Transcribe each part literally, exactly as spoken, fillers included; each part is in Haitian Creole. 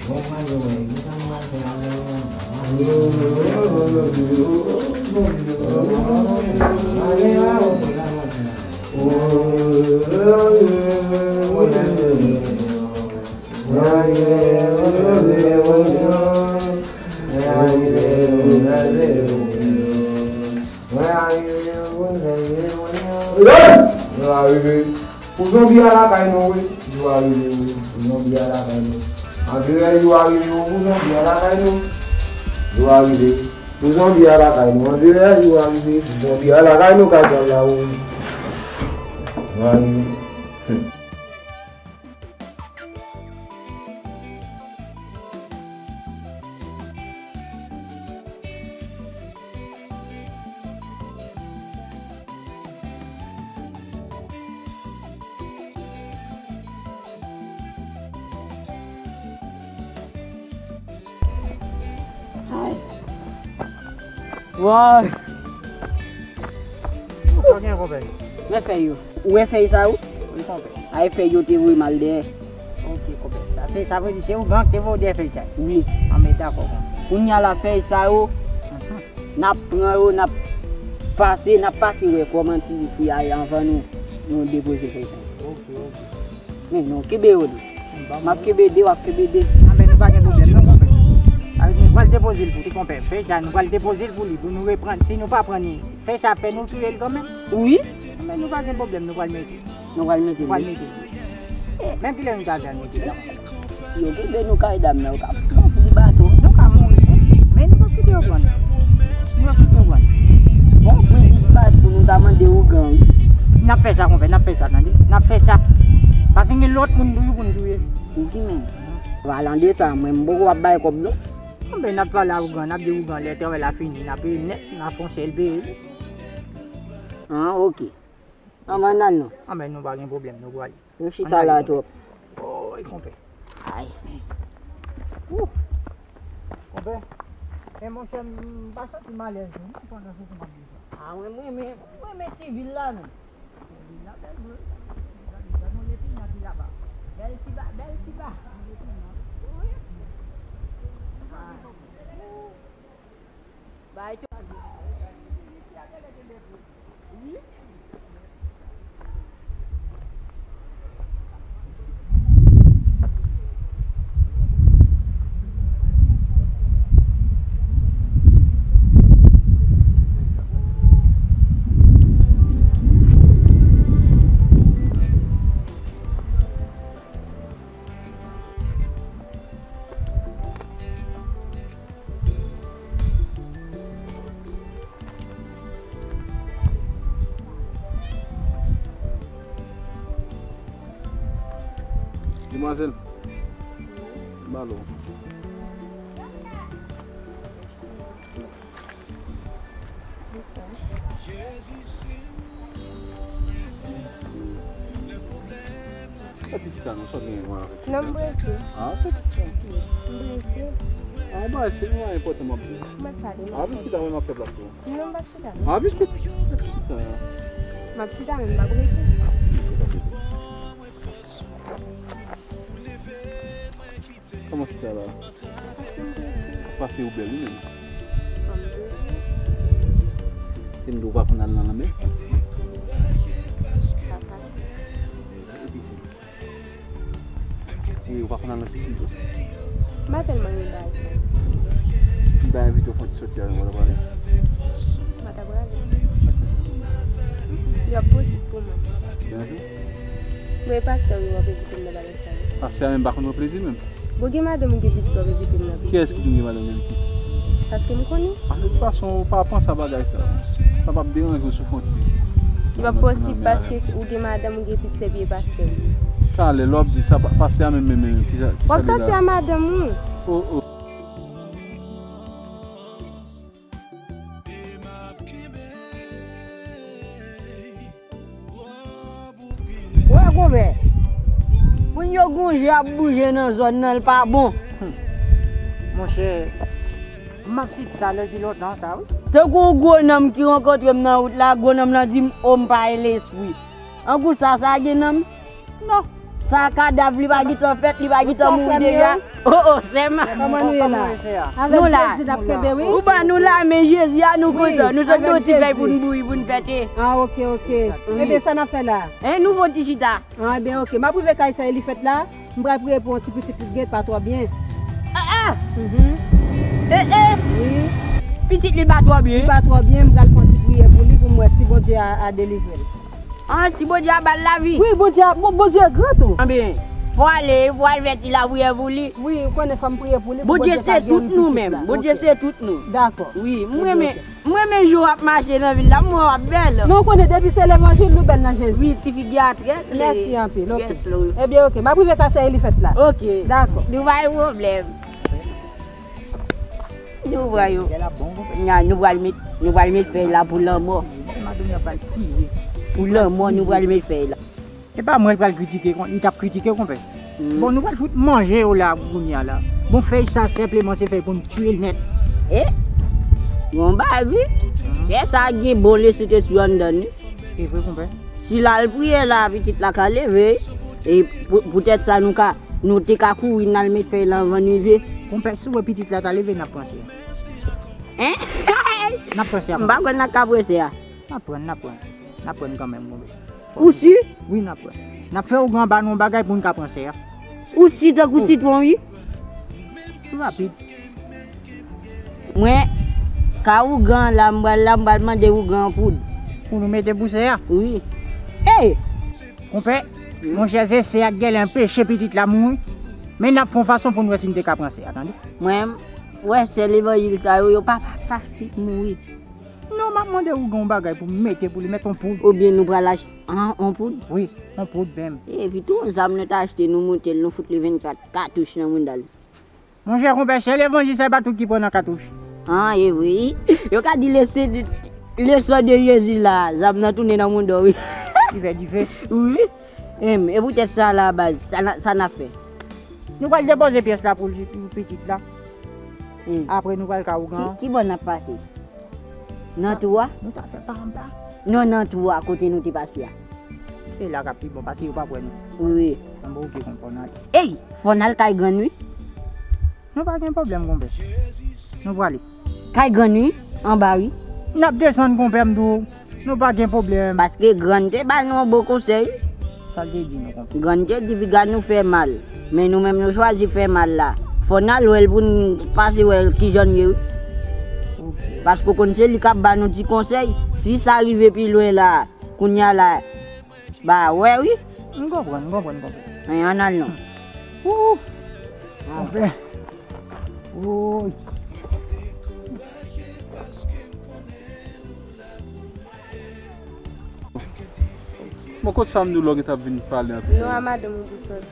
Yo a rive. Pou zonbi a lakay nou, wi. Yo a rive, wi. Pou zonbi a lakay nou. André, yo a rive, wi. Pou zonbi a lakay nou. Yo a rive. Pou zonbi a lakay nou. André, yo a rive. Pou zonbi a lakay nou, kay la, wi. Yo a rive. Ay. Woy. Sa gen, konpè? Mwen fè yo. Ou wè fèy sa yo? Wi, konpè. Ay, fèy yo te voye m al dèyè. Ok, konpè. Sa se, sa vle di se ougan ki te voye w dèyè fèy sa yo? Wi. Anben, dakò, konpè. Kounye a la, fèy sa yo, n ap pran yo, n ap pase, n ap pase wè kòman ti fi a ye anvan nou, nou depoze fèy sa yo. Ok, ok. Men nou kenbe yo tou. M ap kenbe de, w ap kenbe de. Anben, nou pa gen pwoblèm, non, konpè. Sa vle di nou pral depoze l pou li, konpè. Fèy sa, nou pral depoze l pou li, pou nou reprann. Si nou pa pran li, fèy sa ap fè nou touye l kanmenm. Wi. Men nou pa gen pwoblèm, nou pral mete. Nou pral mete. Nou pral mete. Men kilè nou ta pral mete la? Si yo kenbe nou kay dam nan, yo ka pran pli bato. Nou ka mouri tou. Men nou p ap kite yo pran nou. Nou p ap kite yo pran nou. Bon, pli dis bat pou nou ta mande ougan, wi. N ap fè sa, konpè, n ap fè sa, tande. N ap fè sa. Paske gen lòt moun toujou pou nou touye. Ou ki menm? Palan de sa, mwen m poko ap bay kòb, non. Anben, n ap pale a ougan, n ap di ougan, lè travay la fini, n ap peye nèt, n ap fè yon sèl peye. Ah, ok. Anben, n al non. Anben, nou pa gen pwoblèm, nou pral. Nou chita la twòp. Oy, konpè. Ay. Wouh. Konpè, e monchè, m pa santi m alèz non, pandan se tan m ap viv la. Ah, mwen, mwen, mwen, mwen renmen ti vil la, non. Ti vil la bèl vre. Gade, gade yon lepina ki laba. Bèl ti ba, bèl ti ba. Wi. Ah. Bay tou. Demwazèl, m ba l ou. Sa ti chita non, sa w genyen avèk li? Non, m prese. Ah, ok. M prese. Ah, yon bagay serye, yon bagay enpòtan m ap di w. M ap pale, m ap pale. Ah, vin chita, mwen m ap fè plas pou ou. Non, m p ap chita non. Ah, vin chita. M ap chita, men m pa prese. Kòman chita la? Pase ou bèl, wi, menm. Te m di w pa konn al nan lanmè? Papa. Wi, ou pa konn al nan pisin tou? M pa tèlman renmen bagay sa. M ta envite w fè yon ti soti avè m, w ta prale? M pa ta prale. Li ap posib pou mwen. Byenjwe. Mwen e pastè wi w ap envite m nan bagay sa yo. Pastè a menm pa konn pran plezi l menm. Bon, gen madanm ou gen pitit w ap envite m nan pitit. Kiyès ki di w gen madanm gen pitit? Paske m konnen. A, de tout fason, ou pa panse a bagay sa. Sa p ap deranje w si w fè yon ti. Li p ap posib paske ou gen madanm ou gen pitit epi e pastè w ye. Talè, lè w ap di sa, pa- pastè a menm, menm, menm, kisa, kisa li la? W ap sòti a madanm ou. Oh, oh. Wè, konpè. Moun yo gon jan ap bouje nan zòn nan, l pa bon. Monchè, m ap site sa depi lontan sa, wi. Tankou yon gwo nonm ki rankontre m nan wout la, gwo nonm lan di m, o, m pa gen lespri. An kou sa, sa gen nanm? Non. Sa kadav li pa gentan fèt, li pa gentan mouri deja. Oh, oh, sè m. Kòman nou ye la? Avèk Jezi n ap kenbe, wi. Ou ban nou la, men Jezi a nou kontan. Nou sot de yon ti fèy pou n bouyi, pou n fete. Ah, ok, ok. Ebyen, sa n ap fè la? Hein, nou fè yon ti chita. Ah, ebyen, ok. M ap rive kay sa e li fèt la. M pral priye pou yon ti pitit li gen pa twò byen. Ah, ah! Eh, eh! Wi. Pitit li pa twò byen. Li pa twò byen, m pral fè yon ti priyè pou li, pou m wè si Bondye a, a delivre l. Ah, si Bondye a ba l lavi. Wi, Bondye a, bon, Bondye gran tou. Anben, fò ale, fò al fè ti lapriyè pou li. Wi, ou konnen fò m priye pou li, pou Bondye ka geri pitit la. Bondye se tout nou menm. Bondye se tout nou. Dakò. Wi, m renmen, m renmen jan w ap mache nan vil la, m wè w ap bèl. Non, ou konnen depi se levanjil, nou bèl nan Jezi. Wi, ti figi a trè klè. Mèsi anpil, ok. Ebyen, ok, m ap rive kay sa e li fèt la. Ok. Dakò. Nou pa gen pwoblèm. Nou pran yo. Nya, nou pral met, nou pral met fèy la pou lanmò. Pou lanmò, nou pral met fèy la. E pa mwen l pral kritike, kon- li t ap kritike, konpè. Bon, nou pral fout manje yo la, kounye a la. Bon, fèy sa, senpleman, se fèy pou n tiye l nèt. E? Bon, bagay, wi. Sè sa gen bon lesentespri anndan l, wi. E vre, konpè. Si l al priye la, pitit la ka leve. E pou- poutèt sa, nou ka, nou te ka kouri n al met fèy la anvan n rive. Konpè, si w wè pitit la ta leve, n ap pran sè a. Hein? N ap pran sè a. M pa kwè n ap ka pran sè a. N ap pran, n ap pran. N ap pran kanmenm, konpè. Ou si? Wi, n ap pran. N ap fè ougan ba nou yon bagay pou n ka pran sè a. Ou si tankou sitwon, wi. Tou rapid. Mwen, ka ougan la, m pral la, m pral mande ougan an poud. Pou nou mete pou sè a? Wi. Ey! Konpè, monchè, se sè a k genlè anpeche pitit la mouri. Men n ap fè yon fason pou n wè si n te ka pran sè a, tande? Mwen, m wè sè levanjil sa yo, yo pa fasil mouri. Non, m ap mande ougan yon bagay pou m mete pou li, mete yon poud. Oubyen nou pral achte, ah, yon poud? Wi, yon poud menm. Epi tou, yon zam nou ta achte, nou moute l, nou fout li vennkat katouch nan mouda l. Monchè, konpè, sè levanjil sa, e pa tout ki pran nan katouch. Ah, e wi. Yo ka di leson de, leson de Jezi la, zam nan tounen nan mouda w, wi. Dife, dife. Wi. Em, e poutèt sa la, baz, sa n a, sa n ap fè? Nou pral depoze pyès la pou li, pou pitit la. Hmm. Apre, nou pral ka ougan. Ki, ki bò n ap pase? Nan twou a? Nou ta fè pa anba. Non, nan twou a, kote nou te pase a. Se la k ap pi bon, paske yo p ap wè nou. Wi, wi. Anba, oke, konpè, n ale. Ey, fò n al kay grann, wi. Nou pa gen pwoblèm, konpè. Nou prale. Kay grann, wi, anba, wi. N ap desann, konpè, m di w. Nou pa gen pwoblèm. Paske grann te ba nou yon bon konsèy. Sa l te di nou, konpè? Grann te di piga nou fè mal. Men nou menm nou chwazi fè mal la. Fò n al wè l pou n pase wè l kijan l ye, wi. Ok. Paske w konn se li k ap ba nou ti konsèy. Si sa rive pi lwen la, kounye a la, ba wè, wi. M konprann, m konprann, konpè. Men ann al non. Ooh. Konpè. Woy. Bon, kot sa m di w lè w gentan ap vin pale anpil? Non, a madanm ou pou sòti.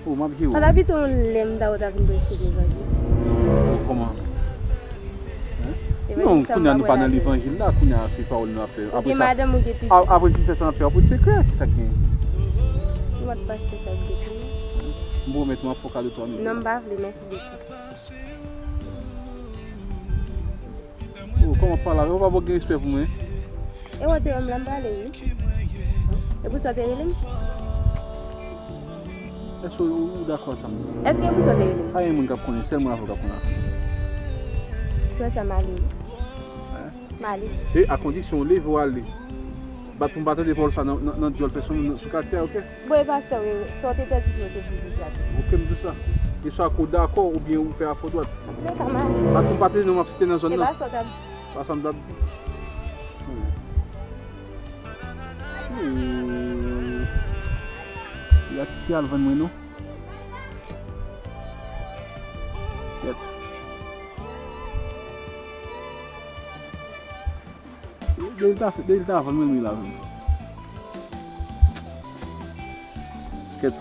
Oh, m ap jere w. Sa ta pito yon lè m ta ou ta vin prèske devan li. Oh, kòman? Hein? Non, kounye a nou pa nan levanjil la, kounye a se pawòl nou ap fè. Apre sa, madanm ou gen pitit. A- apre n fin fè sa n ap fè a pou sekrè, ki sa k gen? Ou mèt pastè sa k gen. M pwomèt m ap fè w kado twa milyon. Non, m pa vle, mèsi bokou. Oh, kòman pale avè w? Ou pa gen respè pou mwen? E w te wè m la m pale, wi. E pou sa w te rele m? Èske ou, ou dakò sa m di? Èske e pou sa w te rele m? Pa gen moun k ap konnen, sèl mwen avè w k ap konnen. Frè sa m ale, wi. Hein? M ale. E a kondisyon w leve w ale. Bat pou m pa tande pawòl sa nan, nan, nan dyòl pèsonn, nan, sou karaktè, oke? Bon, e pastè, wi, wi. Sa w te pèdi, wi, w te di sa tou. Oke, m di sa. E swa ke w dakò oubyen ou fè afwont. Men pa mal. Bat pou m pa tande non m ap site nan zòn nan. E pa sa w t ap di. Pa sa m t ap di. Si. Y a ti fi al vann mwen, non. Kèt. Dèyè l ta fè, dèyè l ta vann mwen, wi, la menm. Kèt.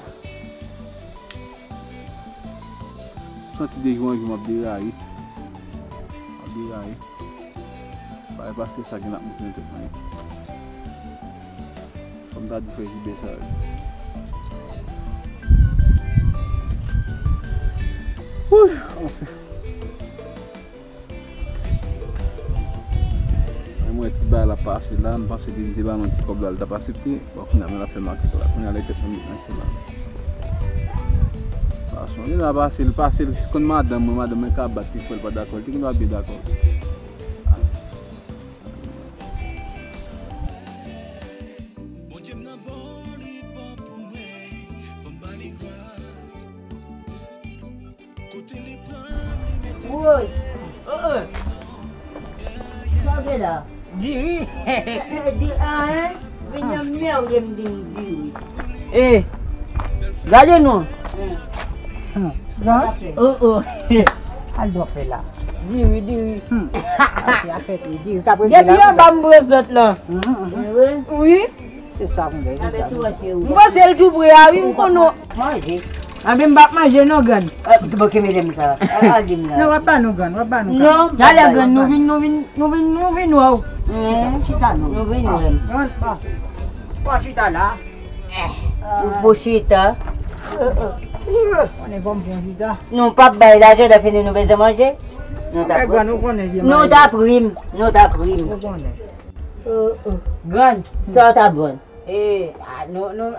Santi de jou an jou m ap deraye. M ap deraye. Bagay pase sa gen ap moute nan tèt mwen. Fò m ta di frè Jibe sa. Wouy, anfen. Mwen, mwen, ti bagay la pase la, m panse li te ba mwen ti kòb la, li t ap aksepte. Bon, kounye a, mwen la fè m aksepte la. Kounye a, lè tèt mwen met nan chen la. Li la pase, li pase, li konn madanm mwen, madanm mwen ka bat li, fò l pa dakò, li te gen dwa byen dakò. Woy! Oh, oh! Sa w fè la? Diri. Di a, en? Vin nan mèryè m di m diri. Eh, gade non. Jan? Oh, oh. Al dòk fè la. Diri, diri. Hmm. Ase afè diri. Depi anba m prezant la. Wi. Se sa m vle, se sa. M panse l tou pre a wi, m konn ou. Manje. Anben m p ap manje non, grann. Ah, bon, ki medam sa? Ah, ah, di m la. Non, w ap ba nou, grann, w ap ba nou. Non, talè, grann, nou vin, nou vin, nou vin, nou vin wè w. Hmm. Chita non. Nou vin wè m. Grann, pa. Pa chita la. Ou pou chita. Konnen bon, bon chita. Nou p ap bay lajan, lè fini nou bezwen manje. Nou ta prim. Nou ta prim. Nou ta prim. Ou konnen. Grann, sa w t ap vann? E, a, nou, nou,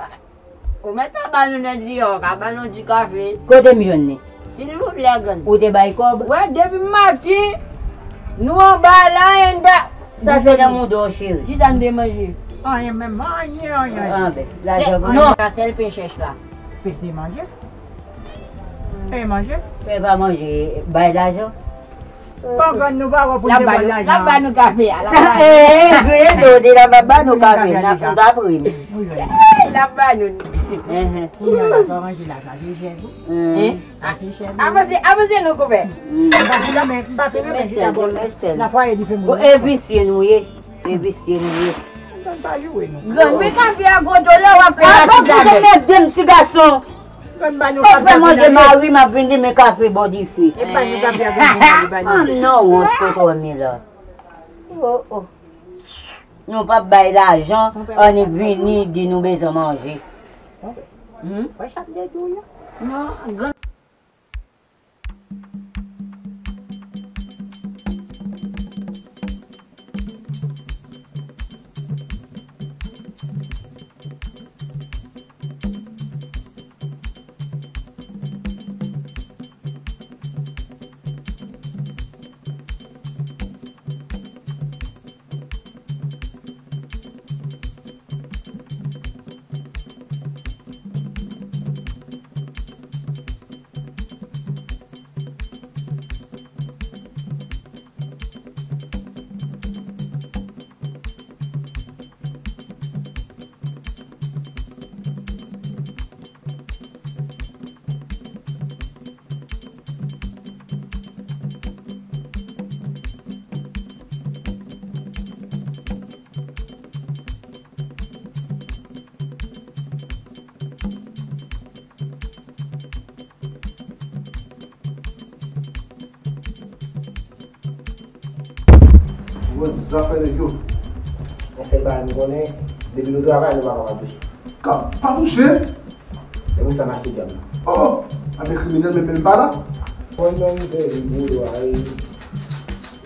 ou mèt pa ba nou nan diyò, ka ba nou ti kafe. Kote m jwenn li? Silvouplè, grann. Ou te bay kòb? Wè, depi maten, nou anba la, ann ba. Sa se nan mouda w, cheri. Kisa n te manje? Anyen, menm anyen, anyen. Anben, lajan pou nou. Non, sa sèl pen chèch la. Pen se manje? Pen manje? Pen pa manje, bay lajan. Bon, grann, nou pa wè pou n te pran lajan. L ap ba nou kafe a, l ap ba nou. Sa, eh, vre, nou te la, l ap ba nou kafe, n ap, n t ap ri. L ap ba nou. Kounye a la, pa manje la, sa se chè tou. Sa se chè tou. Avanse, avanse non, konpè. M pa fin renmen, m pa fin renmen chita bò. Nan fwaye li fè moun. Bon, e visye nou ye. E visye nou ye. Grann, pa joure non. Grann, men kafe a gwo dlo lè w ap fè la ti gason. Fè manje mari m ap vin di men kafe bò dife. Ah non, wons kote w ye la. Oh, oh. Nou p ap bay lajan, annik vini di nou bezwen manje. Hmm? Wè sa m te di w yo? Non, grann. Ou konn zafè nèg yo. Yon sèl bagay m konnen, depi nou travay, nou pa ka pa touche. Ka, pa touche? E pou sa m achte djab la. Oh, a men kriminèl, men, men pa la. Konn nan mizè li gwo dwa, wi.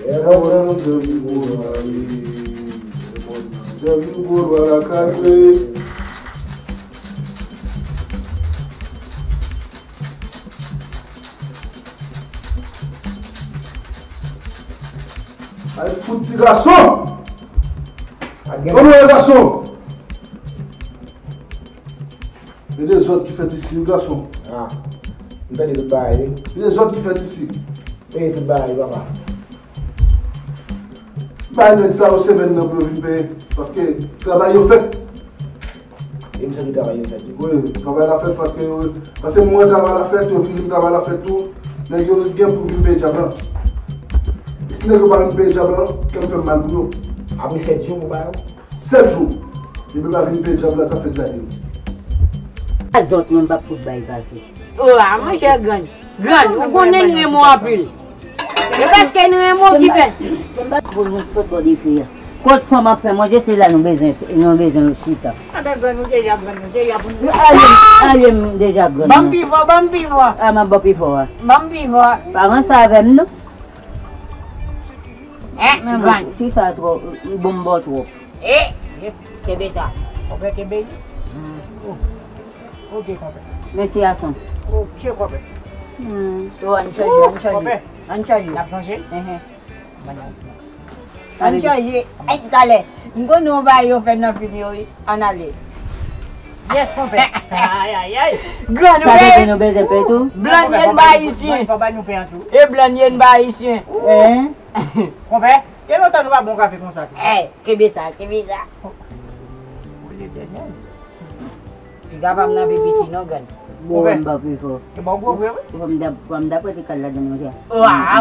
Lè konn nan mizè li gwo dwa, wi. Lè konn nan mizè li gwo dwa, la kale. Ay, fout ti gason! Kòman w ye, gason? E dezòd ki fèt isi, wi, gason. Ah, m tande tout bagay, wi. E dezòd ki fèt isi. E tout bagay, papa. Bay nèg sa yo semèn nan pou yo vin peye, paske travay yo fèt. E m santi travay yo fèt tou. Wi, travay la fèt paske yo, paske m wè travay la fèt, yo vin di m travay la fèt tou. Nèg yo gen pou vin peye djab la. E si nèg yo pa vin peye djab la, kè m fè m mal pou yo. Apre sèt jou pou ba yo? Sèt jou. Depi yo pa vin peye djab la, sa fèt gade yo. A zòt menm p ap fout bay kafe. O, a, monchè grann. Grann, ou konnen n renmen w anpil. E paske n renmen w ki fè. Kot fanm ap fè manje, se la nou bezwen, nou bezwen chita. Anben grann, ou deja grann, ou deja pou nou. Ale, ale, m deja grann. Ban m pi fò, ban m pi fò. A, m ap ba w pi fò a. Ban m pi fò. Pa ranse avè m, non. Eh, grann. Fi sa twò, bon m ba w twòp. Eh, kenbe sa. Konpè kenbe. Ok, konpè. Mèsi, gason. Ok, konpè. Hmm. Yo, ann chanje, ann chanje. Konpè. Ann chanje. N ap chanje? Enhen. Ann chanje. Ay, talè. M konnen yon bagay yo fè nan fim yo, wi. Ann ale. Yes, konpè. Ay, ay, ay. Gran nou bezwen, nou bezwen pè tou. Blan ye n pa ayisyen. Fò ba nou pè an tou. E blan ye n pa ayisyen. Enhen. Konpè, gen lontan nou pa bon kafe konsa tou. Eh, kenbe sa, kenbe sa. O Letènèl. Piga pa m nan pi piti non, grann. Bon, m pa pi fò. E bon gwo vre, wi. Fò m dap, fò m dap rete kal ladan manje. Wa!